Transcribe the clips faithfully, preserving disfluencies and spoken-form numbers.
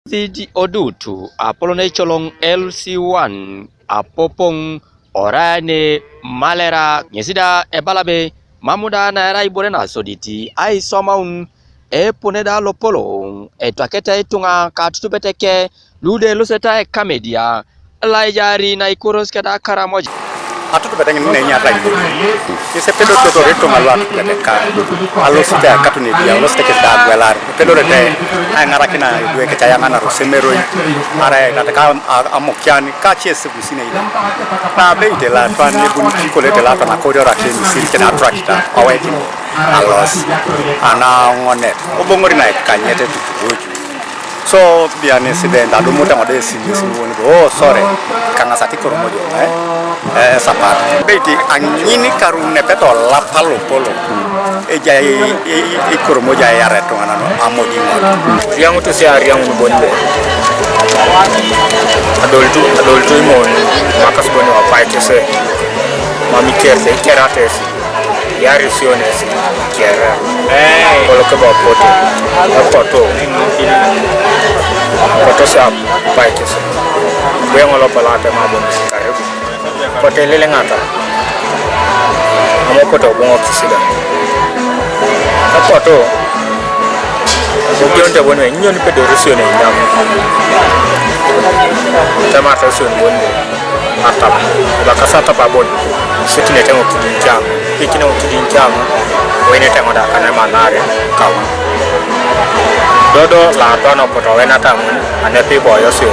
David Odutu, apolon ecoloŋ L C one, apopoŋ oraane Malera, ŋesi da ebala be mam da naerai ibore nasodit aisomaun epone da lopoloŋ etwakete ituŋa katutubet ke lu da elosete ekamedia, laijari naikoros keda Karamoja. Atutubet ŋin neinyata ŋin. Ŋes epedototor ituŋa lu atutubet ka alosit akatun edia, alosit kes da agwelar, epedorete aiŋarakin idwe kec ayaŋanar osemeroi, arai nataka amokian, kace esebusinei da. Na abeit elatwan ebuni kikolete elatwan akorior ake misiri kede atrakta, owaikin alos, anaoŋonet, oboŋori naikanyet etukuroju. So bian incident adumut eoŋ da esimu esimu won bo, oh, sorry, kaŋasat Ikoromojo, eh? Eh, esapat. Beit aŋin karu nepet olapa lopolok ejai Ikoromojo aiar etuŋanan amodiŋot. Riaŋutu si ariaŋun bon be. Adoltu, adoltu imon makas bon wapaitese. Mam ikerete, ikerate esi. Yari siones kere. Kolo kebo pote. Poto. Poto sa paikis. Bwe ŋolo palate mabo karibu. Pote lele ŋata. Amo poto bungo kisida. Poto. Obion te bonwe nyon pedoro sione nyam. Tamata sione bonwe. Atap, ebakasi atap abon, isitinete ŋo kidiŋ caŋ, ikikinete ŋo kidiŋ caŋ, oinete ŋo da kanemanare kau. Dodo latwan opotu owenata ŋun, anepe iboyo sio,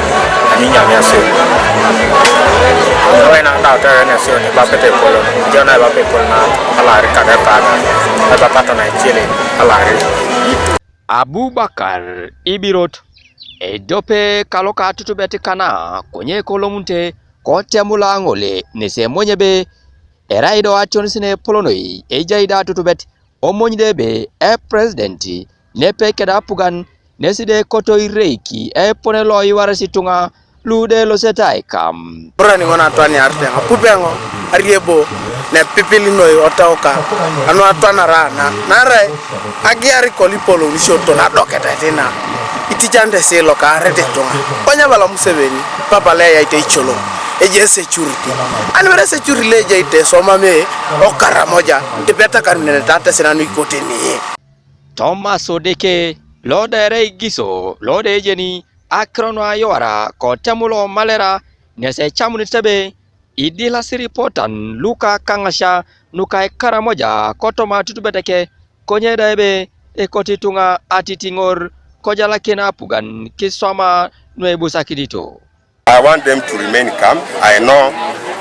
aninyamia sio. Owenata otoyone sio, ibapete epolon, ijo na ibapete epolon na alari kadepaga, ebapata na ecele alari. Abubakar Ibirot, ediope kaloka atutubet kana, konye kolomunte kotemula ŋole nese emonye be, erai do ationis nepolonoi ejai da atutubet, omony da ebe epresident nepe keda apugan, nesi da ekoto ireiki epone lo iwaras ituŋa lu da elosete aikam. Burani ŋona atwaniarite ŋo, apupeŋo, ariebo, nepipil noi otauka, anu atwanara na, naarai agiar kolipolou nisioto nadoketait na, itijanete si lokaarete ituŋa. Konye bala Museveni, papa lo eyaite icoloŋ, ejai security. Anibere security lo ejaite somame Okaramoja, tipeta kanunenetate sinanu ikote ni. Thomas Odeke, lo da erai Giso, lo da ejeni akiro nu ayuara kotem lo Malera, nes ecamunit ebe idilasi ripotan luka kaŋasia nuka Ikaramoja kotoma atutubet ke, konye da ebe ekot ituŋa atitiŋor kojalakin apugan kiswama nu ebusakinito. I want them to remain calm. I know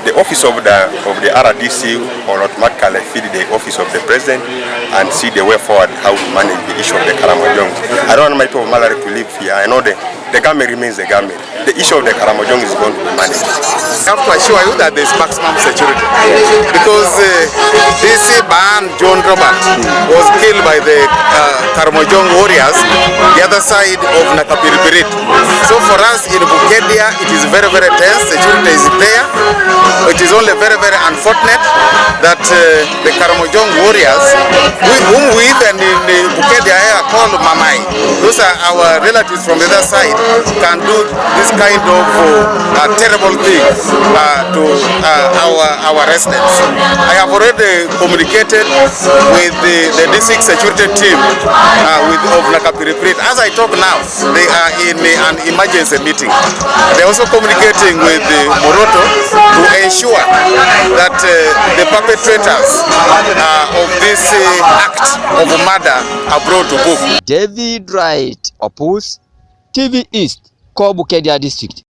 the office of the, of the R D C will automatically feed the office of the president and see the way forward how to manage the issue of the Karamojong. I don't want my people of Malera to live here. I know the, the government remains the government. The issue of the Karamojong is going to be managed. I have to assure you that there is maximum security because, uh, this man, John Robert, was killed by the, uh, Karamojong warriors, the other side of Nakapiripirit. So for us in Bukedea, it is very, very tense. Security is there. It is only very, very unfortunate that, uh, the Karamojong warriors, we, whom we even in, uh, Bukedea call Mamai, those are our relatives from the other side, can do this kind of, uh, uh, terrible thing, uh, to, uh, our, our residents. I have already communicated with the, the district security team, uh, with, of Nakapiripirit. As I talk now, they are in, uh, an emergency meeting. They're also communicating with, uh, Moroto to ensure that, uh, the perpetrators, uh, of this, uh, act of murder are brought to book. David Wright Opus, T V East, ko Bukedea District.